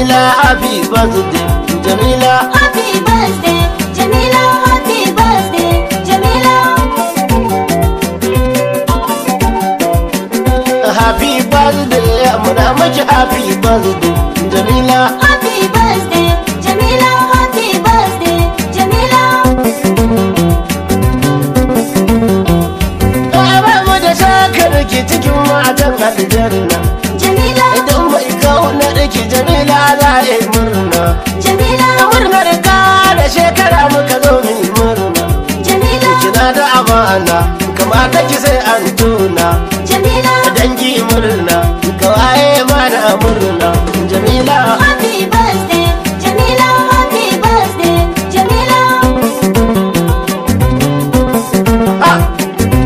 Jamila, happy birthday, Jamila. Happy birthday, Jamila, happy birthday, Jamila. Happy birthday, muna miki happy birthday, Jamila. Happy birthday, Jamila, happy birthday, Jamila. Ba mu da shakar ki cikin matan aljanna. Jamila, Idan bai kauna ki Jamila za a yi murna. Jamila, Murnar kara shekara muka zo mu yi murna. Jamila, Kina da amana, kamata ki sai an tuna. Jamila. Dangi murna, kawaye mana murna, Jamila. Happy birthday, Jamila, happy birthday, Jamila. Ah,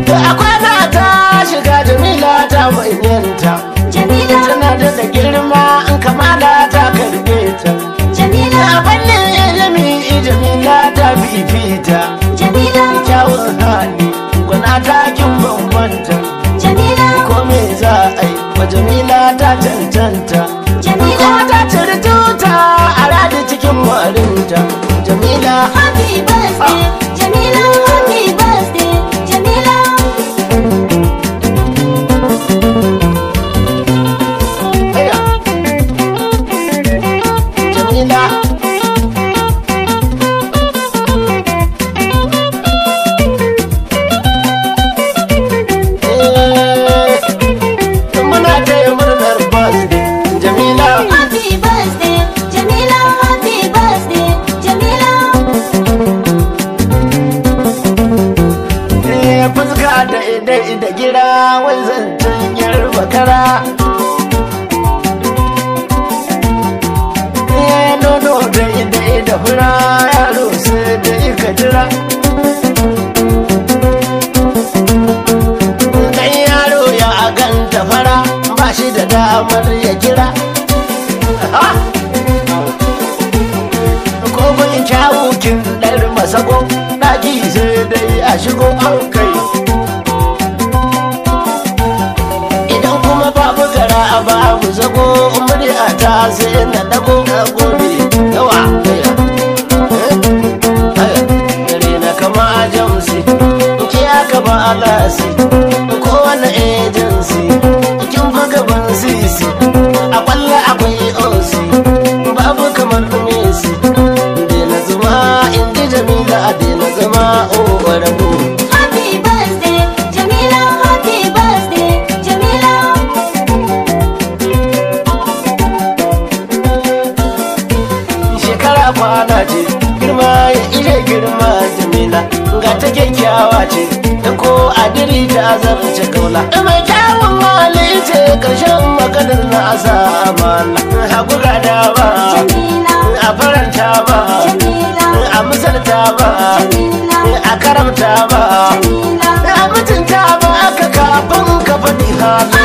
da akwana ta shiga Jamila ta manyanta. Jamila, Tana da girma in kamala ta karbe ta. Jamila, A fannin ilimi Jamila ta fifita. Jamila, Kyawun hali, gwana ta kin bambanta. Jamila, Ko me za a yi wa Jamila ta cancanta. Jamila. Kuma ta ciri tuta a radi cikin warinta. Jamila. Happy birthday, Jamila, happy birthday, Jamila. Aya. Jamila. Eh, muna taya murnar birthday, Jamila. Happy birthday, Jamila, happy birthday, Jamila. Eh, fuska da idai da gira, wai zancen yar bakara. Eh, nono da idai da fura, yaro sai da ika jira. Dan yaro ya ganta fara, ba shi da damar ya kira. Ah! Ko mun kyawu kin ɗar masago, ɗaki sai dai a shigo an kai. Idan kuma babu gara babu zago, murya ta sai na dago na gobe yawa. Dare na kama jamsi, ki aka ba alasi, kowane agency, kin fi gaban sisi, a kwalla akwai osi, babu kamar Messi. Daina zuma in ji Jamila, daina zama o rabu. Happy birthday, Jamila, happy birthday, Jamila. Shekara kwana ce, girma ya ije girma Jamila, ga ta kyakkyawa ce, da ko adiri ta zarce kaula. Mai kyawun hali ce, karshen maganar na asa amana. Hagu ga dama, Jamila, a faranta ba, Jamila, a misalta ba, Jamila, a karamta ba, Jamila. a mutunta ba aka kafin ka faɗi halin.